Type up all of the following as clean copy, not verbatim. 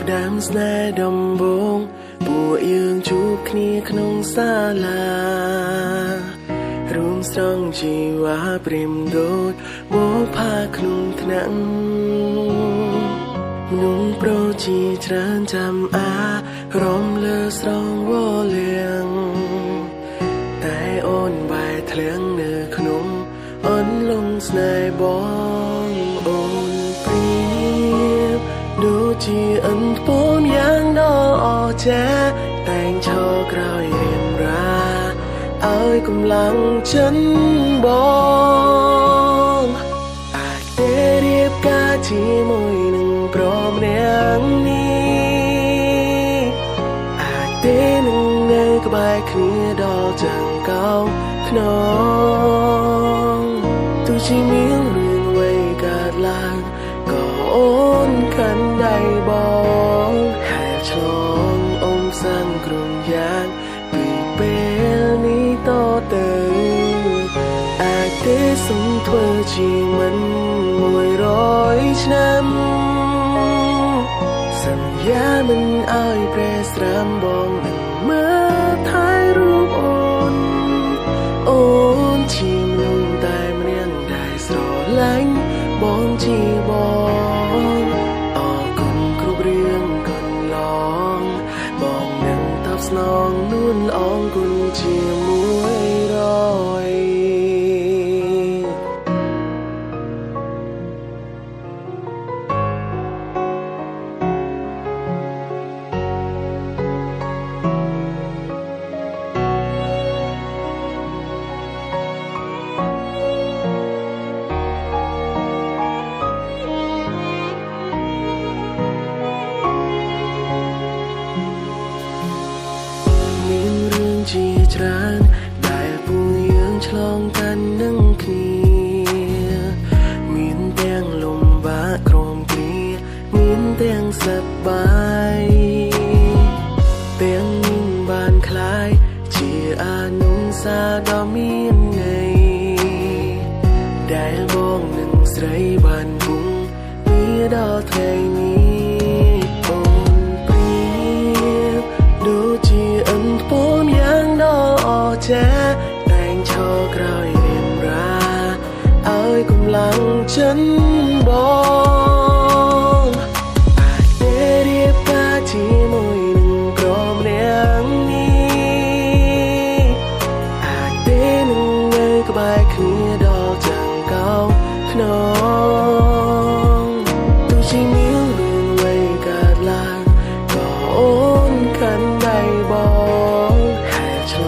ផ្ដើមស្នេហ៍ដំបូងពួកយើងជួបគ្នាក្នុងសាលារួមស្រង់ជីវ៉ាព្រាមដូចបផាក្នុងថ្នាក់មនុស្សប្រជាច្រើនចាំអារម្មណ៍លើស្រង់វលៀងតែអូនបែរធ្លាងនៅក្នុងអនលងស្នេហ៍បងអូនព្រៀបដូចជាអន្ទពនយ៉ាងដ៏អស្ចារ្យតែងឈរក្រោយរៀមរាឲ្យកម្លាំងចិនបងអាចទេរៀបការជាមួយនឹងព្រមនាងនេះអាចទេនឹងនៅក្បែរគ្នាដល់ចង្កោខ្នងទោះជាមានរឿងអ្វីកើតឡើងក៏អូនខាន់ដៃបងហែលឆ្លងអ៊ំសាំងក្រុងយ៉ាងពីពេលនេះតទៅអាចទេសុំធ្វើជាមិន100ឆ្នាំសន្យាមិនឲ្យប្រែស្រាមបងនឹងមើលថែរូបអូនអូនជាមនុស្សតែម្នាក់ដែលស្រឡាញ់បងជាបងអរគុណគ្រប់រឿងកន្លងបងនឹងតបស្នងនួនល្អងគុណជាមួយរយមានរឿងជាច្រើនដែលពួកយើងឆ្លងកាត់នឹងគ្នាមានទាំងលំបាកក្រុមគ្រាមានទាំងសប្បាយទាំងនេះបានคล้ายជាអនុសាដ៏មានន័យដែលបងនឹងស្រីបានគង់វាដល់ថ្ងៃនេះអូនព្រៀបដូចជាអន្ទពនយ៉ាងដ៏អស្ចារ្យតែងឈរក្រោយរៀមរាឲ្យកម្លាំងចិនបងអាចទេរៀបការជាមួយនឹងក្រុមនាងនេះអាចទេនឹងនៅក្បែរគ្នាដល់ចង្កោខ្នងទោះជាមានរឿងអ្វីកើតឡើងក៏អូនកាន់ដៃបងហែលឆ្ល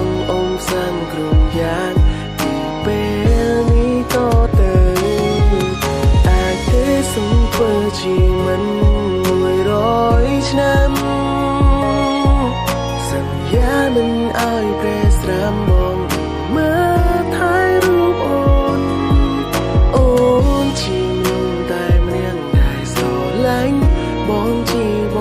ងអ៊ំសាំងក្រុងយ៉ាងពីពេលនេះតទៅអាចទេសុំធ្វើជាមិន100ឆ្នាំសន្យាមិនឲ្យប្រែស្រាមបងមើលថែរូបអូនអូនជាមនុស្សតែម្នាក់ដែលស្រឡាញ់បងជាប